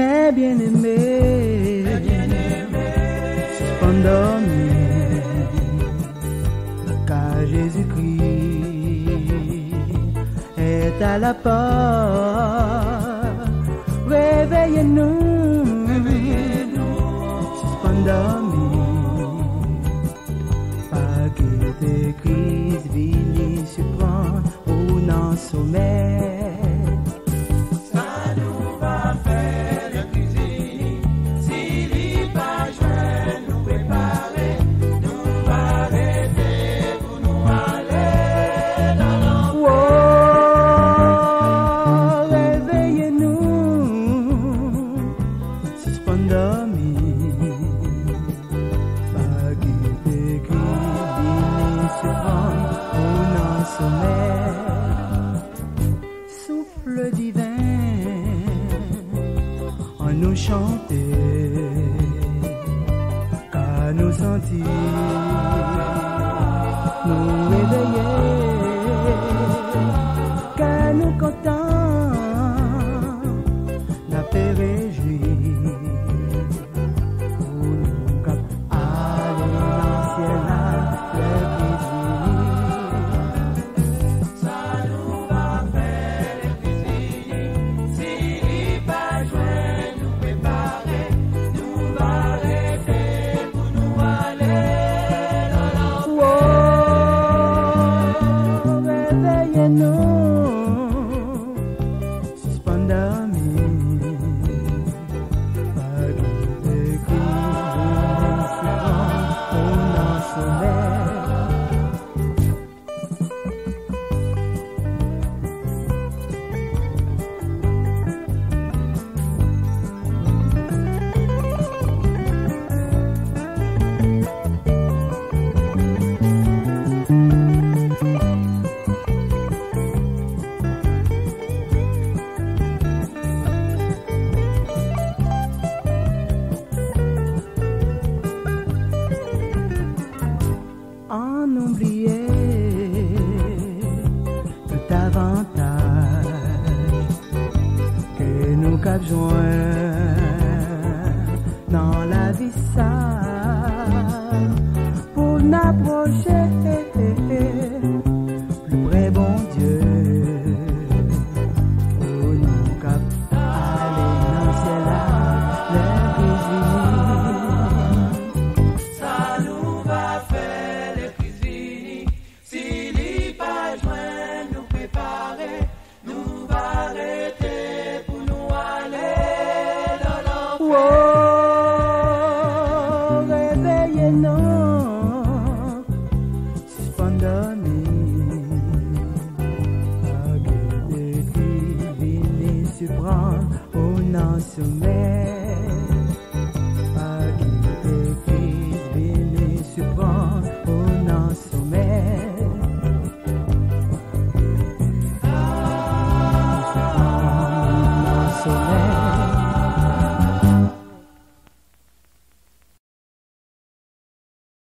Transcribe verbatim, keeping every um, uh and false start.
Mes bien-aimés, sispann dòmi, car Jésus-Christ est à la porte. Réveillez-nous, sispann dòmi, pa kite Kris vini siprann ou nan somèy. Sa nou va fè lè Kris vini? Si li pa jwenn nou prepare, nou va rete pou nou ale nan lanfè. Oh, réveillez-nous, sispann dòmi, pa kite Kris vini siprann ou nan somèy. Souffle divin, ann nou chante, ka nou santi nou reveye, ka nou kontan, n ap rejwi. Pou nou kab ale nan syèl la, lè Kris vini. Sa nou va fè lè Kris vini? Si li pa jwenn nou prepare, nou va rete pou nou ale nan lanfè. Oh, réveillez-nous, sispann dòmi, pa kite Kris vini siprann ou nan somèy. Ann bliye tout avantaj ke nou kab jwenn nan lavi sa, pou n apwoche pli pre Bondye, pou nou kab ale nan syèl la lè Kris vini. Sa nou va fè lè Kris vini? Si li pa jwenn nou prepare, nou va rete pou nou ale nan lanfè. Oh, réveillez-nous, sispann dòmi, pa kite Kris vini siprann ou nan somèy.